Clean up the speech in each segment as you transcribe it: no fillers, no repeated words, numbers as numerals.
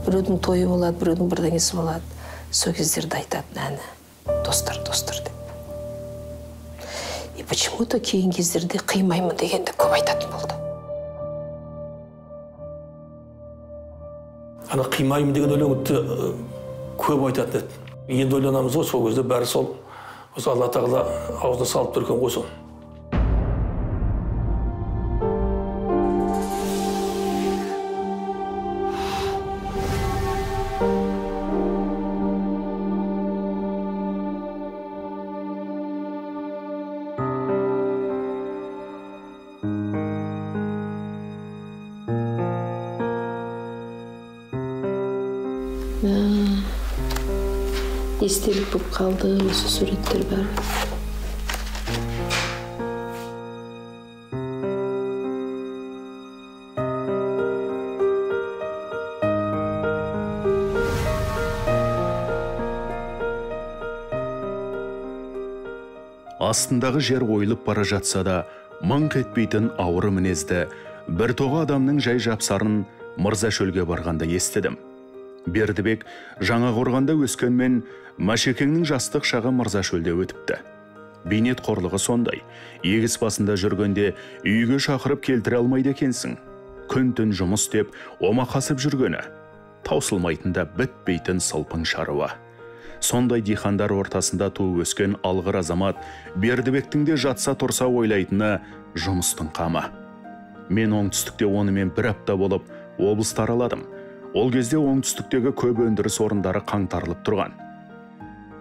Біреудің тойы болады, біреудің бірдеңесі болады. Сол кездерде айтатын әні «Достар, достар» деп. И почему-то кейін кездерде «Қимаймын» дегенді көп айтатын болды. Ана «Қимаймын» деген өлеңді көп айтатын еді. Енді ойланамыз ғой, сол кезде бәрі сол осы Алла тағала аузына салып тұр екен ғой сол. Естелік болып қалды осы суреттер бәрі. Астындағы жер ойылып бара жатса да, мыңқ етпейтін ауыр мінезді бір тоға адамның жай жапсарын Мырзашөлге барғанда естідім. Бердібек Жаңақорғанда өскенмен Машекеңнің жастық шағы Мырзашөлде өтіпті. Бейнет қорлығы сондай, егіс басында жүргенде үйге шақырып келтіре алмайды екенсің. Күн-түн жұмыс істеп, омақасып жүргені, таусылмайтын да бітпейтін сылпың шаруа. Сондай дихандар ортасында туып өскен алғыр азамат Бердібектің де жатса тұрса ойлайтыны жұмыстың қамы. Мен оңтүстікте онымен бір апта болып облысты араладым. Ол кезде оңтүстіктегі көп өндіріс орындары қаңтарылып тұрған.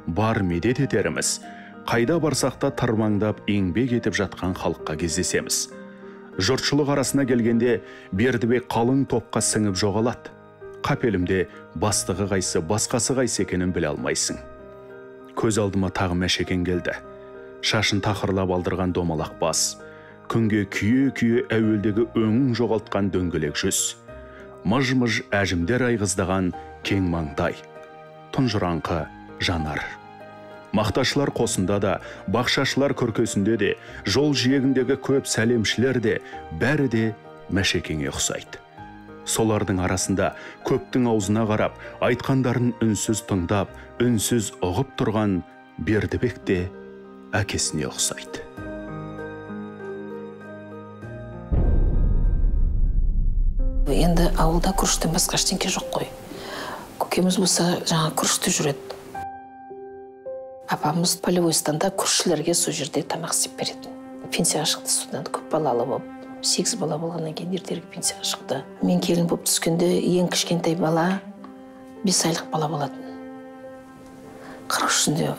Бар медет етеріміз, қайда барсақ та тырмаңдап еңбек етіп жатқан халыққа кездесеміз. Жұртшылық арасына келгенде Бердібек қалың топқа сіңіп жоғалады. Қапелімде бастығы қайсы, басқасы қайсы екенін біле алмайсың. Көз алдыма тағы Мәшекең келді. Шашын тақырлап алдырған домалақ бас, күнге күйе-күйе әуелдегі өңін жоғалтқан дөңгелек жүз, мыж-мыж әжімдер айғыздаған кең маңдай, тұнжыраңқы жанар. Мақташылар қосында да, бақшашылар күркесінде де, жол жиегіндегі көп сәлемшілер де, бәрі де Мәшекеңе ұқсайды. Солардың арасында көптің аузына қарап, айтқандарын үнсіз тыңдап, үнсіз ұғып тұрған Бердібек те әкесіне ұқсайды. Енді ауылда күріштен басқа ештеңе жоқ қой. Көкеміз болса жаңа күрішті жүреді. Апамыз полевой станда күрішшілерге сол жерде тамақ істеп беретін. Пенсияға шықты, содан көп балалы болып, 8 бала болғаннан кейін ертерек пенсияға шықты. Мен келін болып түскенде ең кішкентай бала 5 айлық бала болатын. 43-інде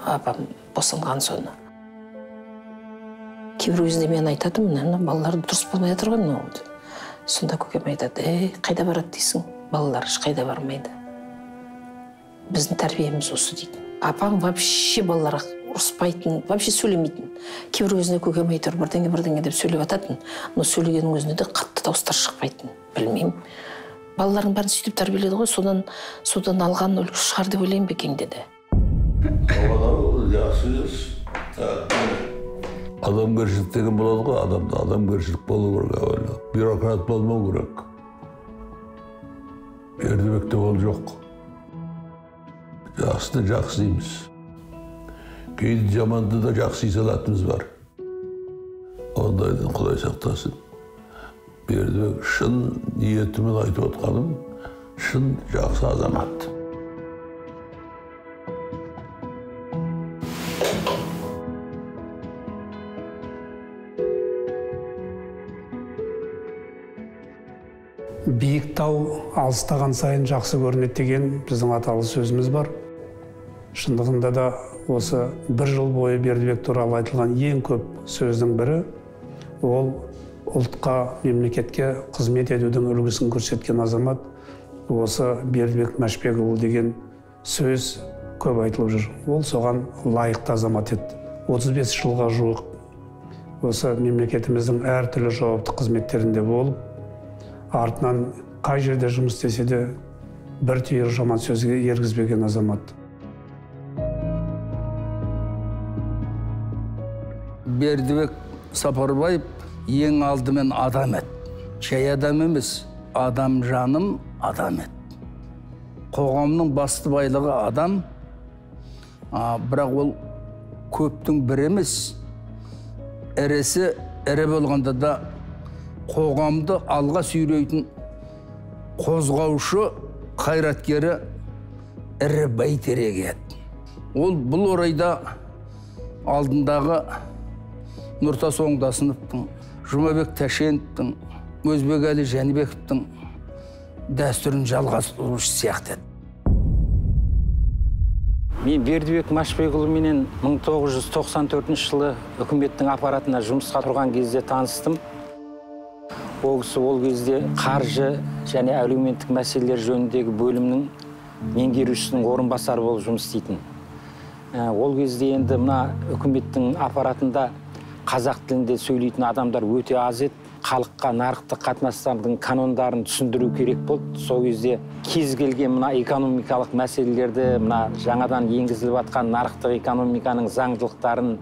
апам босанған соны. Кейбір өзінде мен айтатынмын, мына балалар дұрыс болмай жатыр ғой мынау. Сонда көкем айтады, қайда барады дейсің, балалар ешқайда бармайды. Біздің тәрбиеміз осы дейді. Апам вообще балаларға ұрыспайтын, вообще сөйлемейтін. Кейбір өзіне көкем айтыр, бірдеңе-бірдеңе деп сөйлеп ататын, но сөйлегеннің өзінде де қатты дауыстар шықпайтын, білмеймін. Балалардың бәрін сөйтіп тәрбиеледі ғой, содан алған үлгі шығар деп ойлаймын бекең деді. Адамгершілік деген болады ғой, адамда адамгершілік болу керек әуелі. Бюрократ болмау керек. Бердібекте ол жоқ. Жақсыны жақсы дейміз. Кейде жаманды да жақсы салатынымыз бар. Ондайдан Құдай сақтасын. Бердібек шын ниетімен айтып отқаным, шын жақсы азамат. Биік тау алыстаған сайын жақсы көрінеді деген біздің аталы сөзіміз бар. Шындығында да осы бір жыл бойы Бердібек туралы айтылған ең көп сөздің бірі ол ұлтқа, мемлекетке қызмет етудің үлгісін көрсеткен азамат осы Бердібек Мәшбекұлы деген сөз көп айтылып жүр. Ол соған лайықты азамат еді. 35 жылға жуық осы мемлекетіміздің әртүрлі жауапты қызметтерінде болып, артынан қай жерде жұмыс істесе де бір түйір жаман сөзге ергізбеген азамат. Бердібек Сапарбаев ең алдымен адам еді. Жай адам емес, адам жаным адам еді. Қоғамның басты байлығы адам, бірақ ол көптің бірі емес, ірісі ірі болғанда да қоғамды алға сүйрейтін қозғаушы қайраткері ірі бәйтерек еді. Ол бұл орайда алдындағы Нұртас Оңдасыновтың, Жұмабек Тәшеновтің, Өзбекәлі Жәнібековтің дәстүрін жалғастырушы сияқты еді. Мен Бердібек Машбекұлыменен 1994 жылы үкіметтің аппаратына жұмысқа тұрған кезде таныстым. Ол кісі ол кезде қаржы және әлеуметтік мәселелер жөніндегі бөлімнің меңгерушісінің орынбасары болып жұмыс істейтін. Ол кезде енді мына үкіметтің аппаратында қазақ тілінде сөйлейтін адамдар өте аз еді. Халыққа нарықтық қатынастардың канондарын түсіндіру керек болды. Сол кезде кез келген мына экономикалық мәселелерді, мына жаңадан енгізіліп жатқан нарықтық экономиканың заңдылықтарын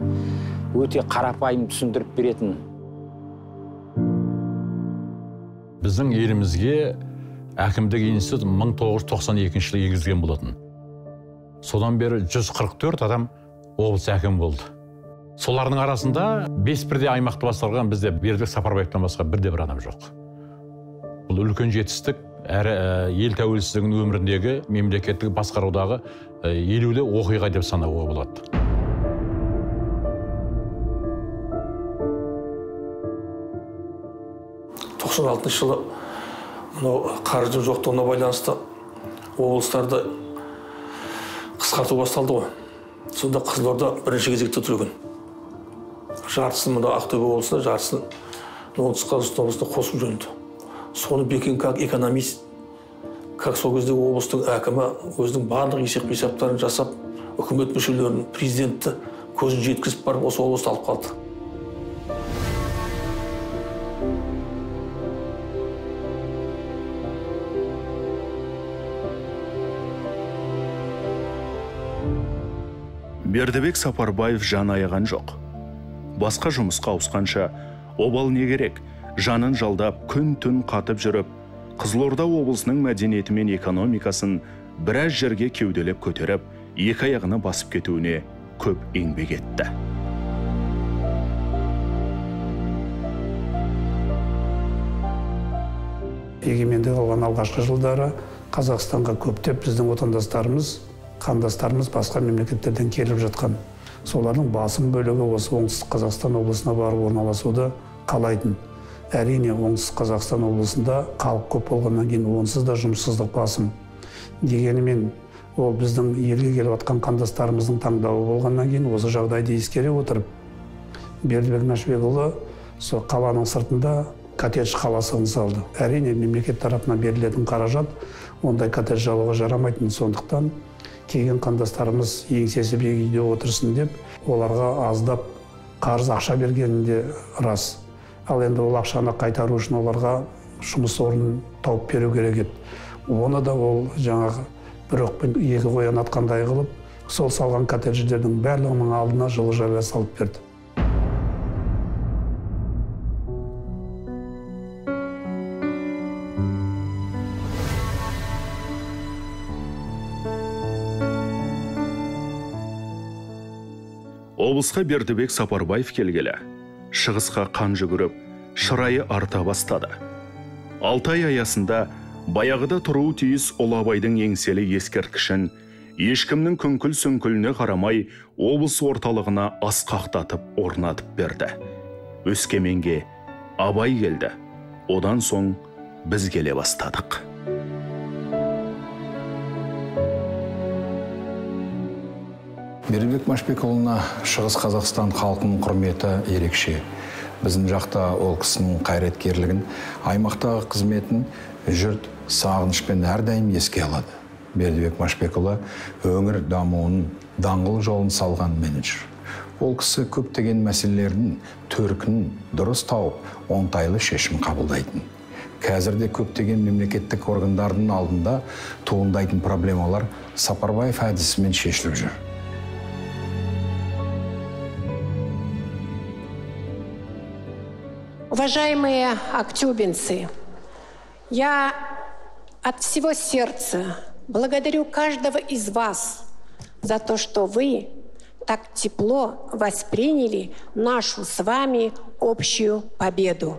өте қарапайым түсіндіріп беретін. Біздің елімізге әкімдік институт 1992 жылы енгізілген болатын. Содан бері 144 адам облыс әкімі болды. Солардың арасында 5 бірдей аймақты басқарған бізде Бердібек Сапарбаевтан басқа бірде-бір адам жоқ. Бұл үлкен жетістік, әрі ел тәуелсіздігінің өміріндегі мемлекеттік басқарудағы елеулі оқиға деп санауға болады. Тоқсан алтыншы жылы мынау қаржының жоқтығына байланысты облыстарды қысқарту басталды ғой. Сонда Қызылорда бірінші кезекте тұр екен. Жартысын мында Ақтөбе облысына, жартысын Оңтүстік Қазақстан облысына қосу жөнінде. Соны Бекен как экономист, как сол кезде облыстың әкімі өзінің барлық есеп-қисаптарын жасап, үкімет мүшелерін, президентті көзін жеткізіп барып осы облысты алып қалды. Бердібек Сапарбаев жан аяған жоқ. Басқа жұмысқа ауысқанша обал не керек, жанын жалдап, күн-түн қатып жүріп, Қызылорда облысының мәдениеті мен экономикасын біраз жерге кеуделеп көтеріп, екі аяғына басып кетуіне көп еңбек етті. Егемендік алған алғашқы жылдары Қазақстанға көптеп біздің отандастарымыз, қандастарымыз басқа мемлекеттерден келіп жатқан. Солардың басым бөлігі осы Оңтүстік Қазақстан облысына барып орналасуды қалайтын. Әрине, Оңтүстік Қазақстан облысында халық көп болғаннан кейін онсыз да жұмыссыздық басым. Дегенімен, ол біздің елге келіп жатқан қандастарымыздың таңдауы болғаннан кейін осы жағдайды ескере отырып, Бердібек Машбекұлы сол қаланың сыртында коттедж қаласын салды. Әрине, мемлекет тарапынан берілетін қаражат ондай коттедж алуға жарамайтын, сондықтан келген қандастарымыз еңсесі биік үйде отырсын деп, оларға аздап қарыз ақша бергені де рас. Ал енді ол ақшаны қайтару үшін оларға жұмыс орнын тауып беру керек еді. Оны да ол жаңағы бір оқпен екі қоян атқандай қылып, сол салған коттедждердің барлығының алдына жылыжайлар салып берді. Облысқа Бердібек Сапарбаев келгелі, шығысқа қан жүгіріп, шырайы арта бастады. 6 ай аясында баяғыда тұруы тиіс ұлы Абайдың еңселі ескерткішін ешкімнің күңкіл-сүңкіліне қарамай облыс орталығына асқақтатып орнатып берді. Өскеменге Абай келді, одан соң біз келе бастадық. Бердібек Машбекұлына Шығыс Қазақстан халқының құрметі ерекше. Біздің жақта ол кісінің қайраткерлігін, аймақтағы қызметін жұрт сағынышпен әрдайым еске алады. Бердібек Машбекұлы өңір дамуының даңғыл жолын салған менеджер. Ол кісі көптеген мәселелердің төркінін дұрыс тауып, оңтайлы шешім қабылдайтын. Қазірде көптеген мемлекеттік органдардың алдында туындайтын проблемалар Сапарбаев әдісімен шешіліп жүр. Уважаемые актюбинцы, я от всего сердца Благодарю каждого из вас за то, что вы так тепло восприняли нашу с вами общую победу.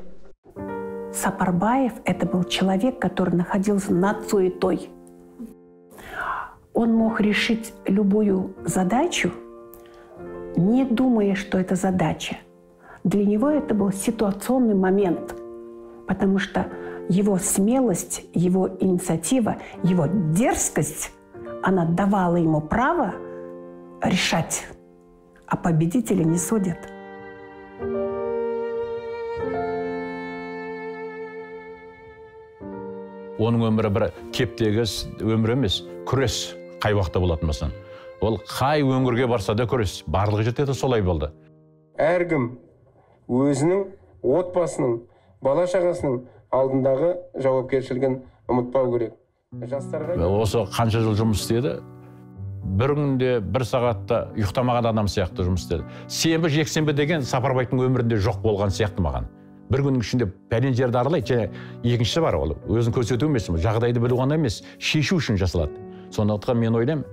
Сапарбаев – это был человек, который находился над суетой. Он мог решить любую задачу, не думая, что это задача. Для него это был ситуационный момент, потому что его смелость, его инициатива, его дерзкость, она давала ему право решать, а победителя не судят. Оның өмірі бір кептегіс өмір емес, күрес қай уақытта болатын болсын. Ол қай өңірге барса да күрес, барлық жерде де солай болды. Әркім өзінің, отбасының, бала шағасының алдындағы жауапкершілігін ұмытпау керек. Жастарға осы қанша жыл жұмыс істеді, бір күнде, бір сағатта ұйықтамаған адам сияқты жұмыс істеді. Сенбі, жексенбі деген Сапарбаевтың өмірінде жоқ болған сияқты маған. Бір күннің ішінде пәлен жерді аралайды, және екіншісі бар, ол өзін көрсету емес, жағдайды білу ғана емес, шешу үшін жасалады. Сондықтан мен ойлаймын,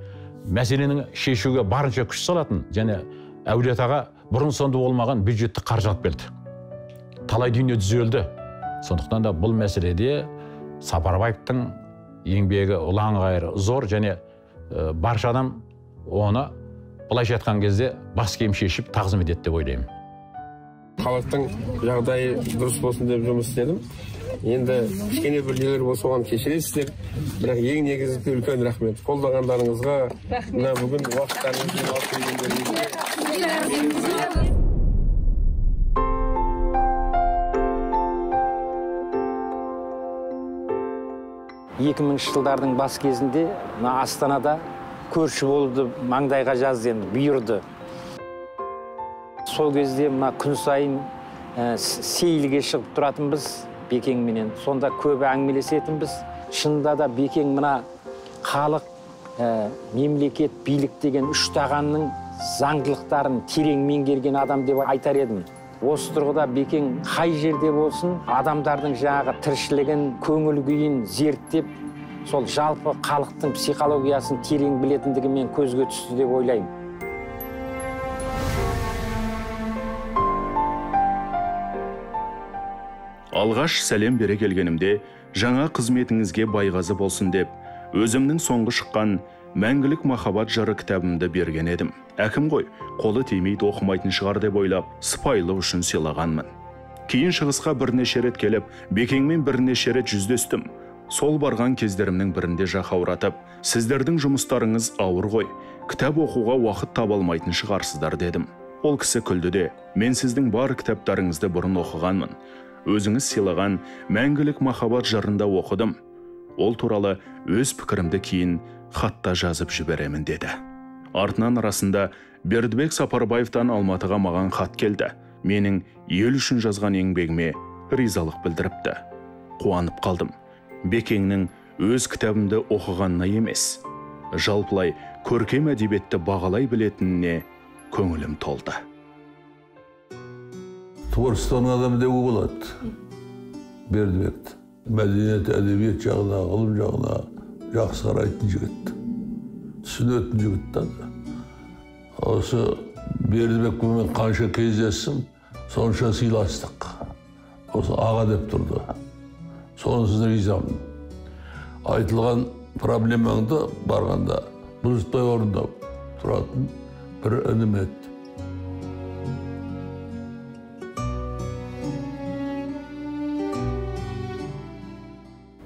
мәселенің шешуге барынша күш салатын және Әулиеатаға бұрын соңды болмаған бюджетті қаржы алып келді. Талай дүние түзелді. Сондықтан да бұл мәселеде Сапарбаевтың еңбегі ұлан-ғайыр зор, және барша адам оны былайша айтқан кезде бас киім шешіп тағзым етеді деп ойлаймын. Халықтың жағдайы дұрыс болсын деп жұмыс істедім. Енді кішкене бір нелер болса оған кешіресіздер. Бірақ ең негізгі үлкен рахмет қолдағандарыңызға, мына бүгін уақыттарыңызды алып келгендеріңізге. 2000 жылдардың бас кезінде мына Астанада көрші болуды маңдайға жазды, енді бұйырды. Сол кезде мына күн сайын сейілге шығып тұратынбыз Бекеңменен. Сонда көп әңгімелесетінбіз. Шынында да Бекең мына халық, мемлекет, билік деген үш тағанның заңдылықтарын терең меңгерген адам деп айтар едім. Осы тұрғыда Бекең қай жерде болсын адамдардың жаңағы тіршілігін, көңіл күйін зерттеп, сол жалпы халықтың психологиясын терең білетіндігімен көзге түсті деп ойлаймын. Алғаш сәлем бере келгенімде, жаңа қызметіңізге байғазы болсын деп, өзімнің соңғы шыққан Мәңгілік махаббат жыры кітабымды берген едім. Әкім ғой, қолы тимейді оқымайтын шығар деп ойлап, сыпайылық үшін сыйлағанмын. Кейін шығысқа бірнеше рет келіп, Бекеңмен бірнеше рет жүздестім. Сол барған кездерімнің бірінде жақауратып, сіздердің жұмыстарыңыз ауыр ғой, кітап оқуға уақыт таба алмайтын шығарсыздар дедім. Ол кісі күлді де, мен сіздің бар кітаптарыңызды бұрын оқығанмын. Өзіңіз сыйлаған Мәңгілік махаббат жырында оқыдым. Ол туралы өз пікірімді кейін хатта жазып жіберемін деді. Артынан арасында Бердібек Сапарбаевтан Алматыға маған хат келді. Менің ел үшін жазған еңбегіме ризалық білдіріпті. Қуанып қалдым. Бекеңнің өз кітабымды оқығанына емес, жалпылай көркем әдебиетті бағалай білетініне көңілім толды. Творчествоның адамы деуге болады Бердібекті. Мәдениет, әдебиет жағына, ғылым жағына жақсы қарайтын жігіт, түсінетін жігіт та. Осы Бердібекпен қанша кездестім, сонша сыйластық. Осы аға деп тұрды. Сонысына ризамын. Айтылған проблемаңды барғанда бұлжытпай орындап тұратын бір інім еді.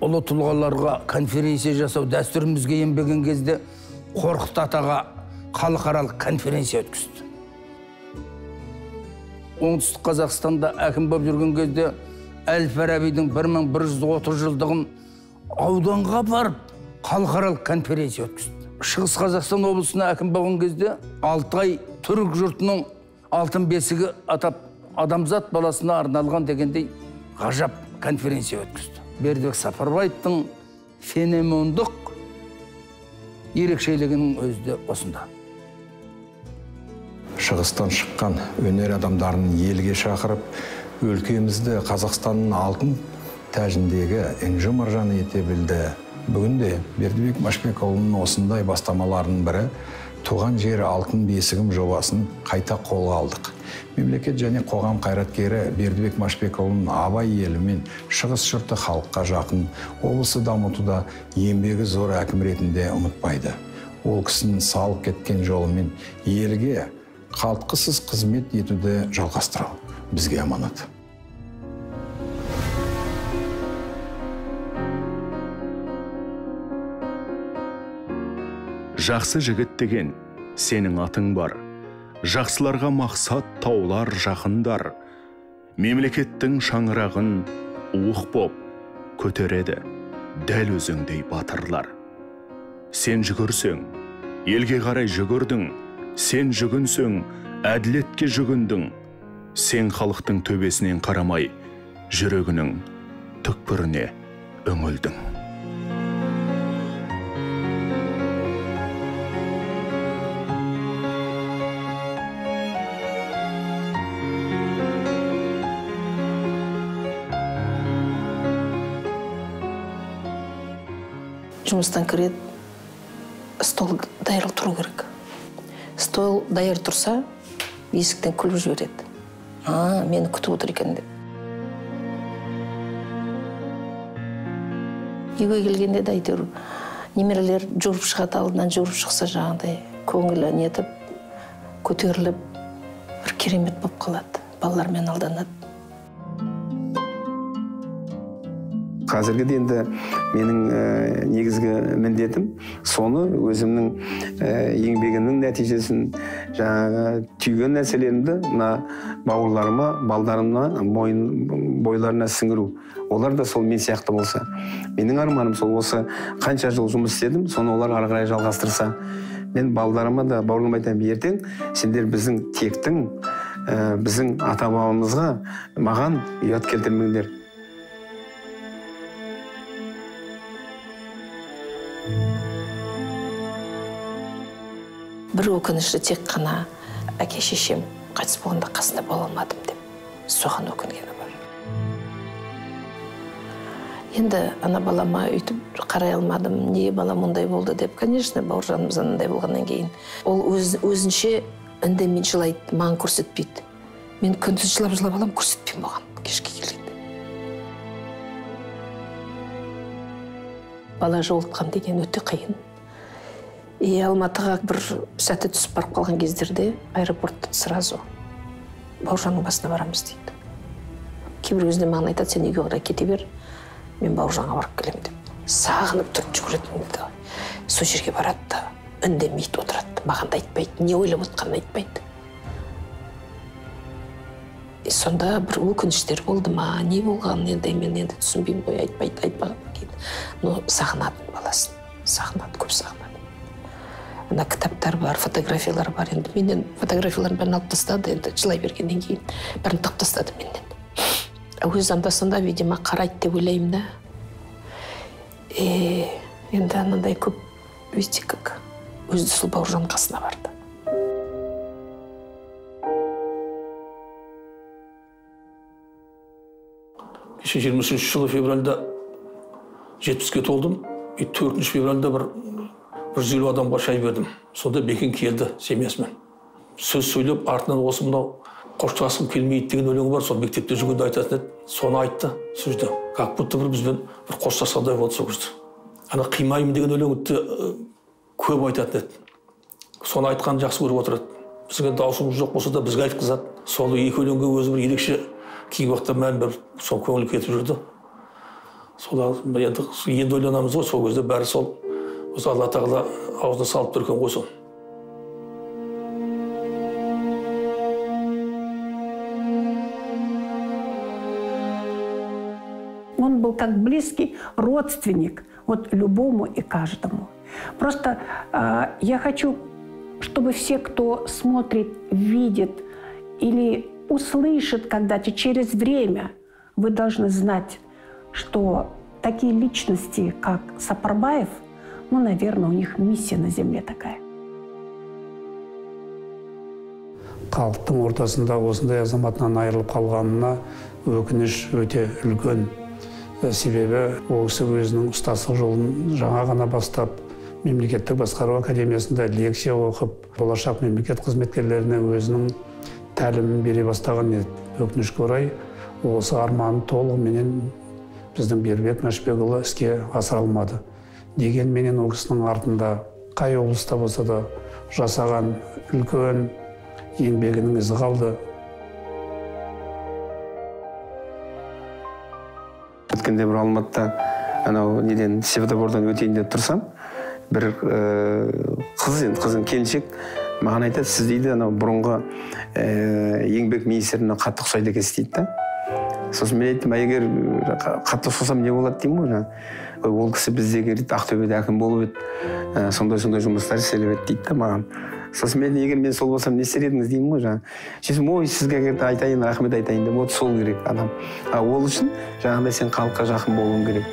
Ұлы тұлғаларға конференция жасау дәстүрімізге енбеген кезде Қорқыт атаға халықаралық конференция өткізді. Оңтүстік Қазақстанда әкім болып жүрген кезде Әл-Фарабидің 1130 жылдығын ауданға барып халықаралық конференция өткізді. Шығыс Қазақстан облысына әкім болған кезде Алтай түрік жұртының алтын бесігі атап адамзат баласына арналған дегендей ғажап конференция өткізді. Бердібек Сапарбаевтың феномендық ерекшелігінің өзі де осында. Шығыстан шыққан өнер адамдарын елге шақырып, өлкемізді Қазақстанның алтын тәжіндегі інжу маржаны ете білді. Бүгінде Бердібек Машбекұлының осындай бастамаларының бірі «Туған жер алтын бесігім» жобасын қайта қолға алдық. Мемлекет және қоғам қайраткері Бердібек Машбекұлының Абай елі мен Шығыс жұрты халыққа жақын, облысты дамытуда еңбегі зор әкім ретінде ұмытпайды. Ол кісінің салып кеткен жолымен елге қалтқысыз қызмет етуді жалғастыру бізге аманат. Жақсы жігіт деген сенің атың бар. Жақсыларға мақсат таулар жақындар. Мемлекеттің шаңырағын уық боп көтереді дәл өзіңдей батырлар. Сен жүгірсең, елге қарай жүгірдің, сен жүгінсең, әділетке жүгіндің. Сен халықтың төбесінен қарамай, жүрегінің түкпіріне үңілдің. Жұмыстан кіреді, стол даяр тұру керек. Стол даяр тұрса, есіктен күліп жібереді. А, мені күтіп отыр екен деп. Үйге келгенде де әйтеуір немерелер жүгіріп шығады, алдынан жүгіріп шықса жаңағыдай көңілі нетіп, көтеріліп, бір керемет болып қалады. Балалармен алданады. Қазіргі де енді менің негізгі міндетім соны өзімнің еңбегімнің нәтижесін, жаңағы түйген нәрселерімді мына бауырларыма, балдарыма бойларына сіңіру. Олар да сол мен сияқты болса. Менің арманым сол, осы қанша жыл жұмыс істедім, соны олар ары қарай жалғастырса. Мен балдарыма да, бауырларыма айтамын, ертең сендер біздің тектің, біздің ата-бабамызға, маған ұят келтірмеңдер. Бір өкініші тек қана әке шешем қайтыс болғанда қасында бола алмадым деп соған өкінгені бар. Енді ана балама өйтіп қарай алмадым, неге балам ондай болды деп, конечно, Бауыржанымыз анандай болғаннан кейін ол өзінше үндемей жылайды, маған көрсетпейді. Мен күндіз жылап-жылап аламын, көрсетпеймін оған кешке келгенде. Бала жоғалтқан деген өте қиын. И Алматыға бір сәті түсіп барып қалған кездерде аэропортта сразу Бауыржанның басына барамыз дейді. Кейбір өзіне маған айтады, сен үйге қарай кете бер, мен Бауыржанға барып келемін деп. Сағынып тұрып жүгіретін дейді. Сол жерге барады да үндемейді, отырады. Маған да айтпайды, не ойлап отқанын айтпайды. И сонда бір өкініштер болды ма, не болғанын енді мен енді түсінбеймін ғой, айтпайды, айтпағаннан кейін. Но сағынады баласын, сағынады, көп сағынады. Ана кітаптар бар, фотографиялар бар. Енді менен фотографияларын бәрін алып тастады, енді жылай бергеннен кейін бәрін тығып тастады менен. Өзі анда-санда, видимо, қарайды деп ойлаймын да. Енді анандай көп, видите, как өзі сол Бауыржан қасына барды. Кеше 23 жылы февральда 70-ке толдым. 4 февральда бір 150 адамға шай бердім. Сонда Бекен келді семьясымен. Сөз сөйлеп, артынан осы мынау қоштасқым келмейді деген өлеңі бар, сол мектепте жүргенде айтатын еді. Соны айтты сөзді. Как будто бір бізбен бір қоштасқандай болды сол кезде. Ана қимаймын деген өлеңді көп айтатын еді. Соны айтқанын жақсы көріп отырады. Бізге даусымыз жоқ болса да бізге айтқызады. Сол екі өлеңге өзі бір ерекше кейінгі уақытта мән беріп, сол көңіл кетіп жүрді. Сол енді ойланамыз ғой, сол кезде бәрі сол осы Алла тағала аузына салып тұр екен ғой сол. Он был как близкий родственник вот любому и каждому. Просто я хочу, чтобы все, кто смотрит, видит или услышит когда-то через время, вы должны знать, что такие личности, как Сапарбаев, ну, наверное, у них миссия на земле такая. Халықтың ортасында осындай азаматынан айырылып қалғанына өкініш өте үлкен. Себебі ол кісі өзінің ұстаздық жолын жаңа ғана бастап, мемлекеттік басқару академиясында лекция оқып, болашақ мемлекет қызметкерлеріне өзінің тәлімін бере бастаған еді. Өкінішке орай, осы арманын толығыменен біздің Бердібек Мәшбекұлы іске асыра алмады. Дегенменен ол кісінің артында қай облыста болса да жасаған үлкен еңбегінің ізі қалды. Өткенде бір Алматыда анау неден светофордан өтейін деп тұрсам, бір қыз, енді қызым келіншек маған айтады, сіз дейді анау бұрынғы еңбек министріне қатты ұқсайды екенсіз дейді да. Сосын мен айттым, егер қатты ұқсасам не болады деймін ғой жаңа. Ол кісі біздегі дейді Ақтөбеде әкім болып еді, сондай-сондай жұмыстар істеліп еді дейді да маған. Сосын мен егер мен сол болсам не істер едіңіз деймін ғой жаңа. Сосын ой, сізге айтайын, рахмет айтайын деп, вот сол керек адам. А ол үшін жаңағыдай сен халыққа жақын болуың керек.